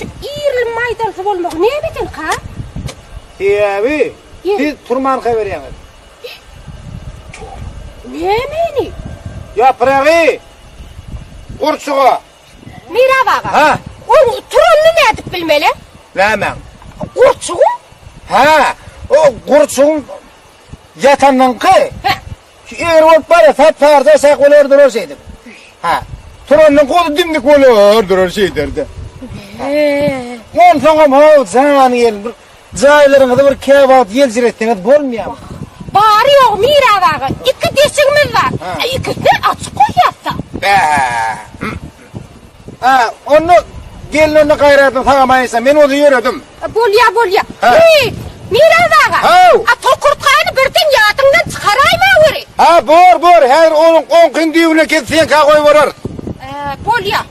Şu irli maýdalsy bolmagy nämedenka? Sebäbi siz turmanka berýäňiz. Nämeni? Ýapragy gurçuga. Mirap aga. Ha? Oň turanyny nädip bilmeli? Nämäň? Gurçugyň? Ha, o gurçugyň ýatanyňky. Hä. Şu egri bolup barýar, sap-sarja aşak bolar durar şeýdip. Ha. Turanyň gozy dimdik bolar durar şeýderdi. He. Onsoňam how jan gelin bir jaýlaryňyzy bir käwagt ýeljiretseňiz bolmaýarmy? Bary ýogy Mirap aga, iki deşigimiz bar. Ha. Ikisini açyk goýýas-da. Bä. Ha, onda gelin onda gaýratyny sagamaýynsa, men ozy ýöredim. Bolýa, bolýa. Ha. Heý, Mirap aga. Haw. A tokurtgany birden ýadyňdan çykaraýmaweri. Ha, bor, bor, häzir onuň oňkyny düýbüne kesip seňkä goýberer. Bolýa.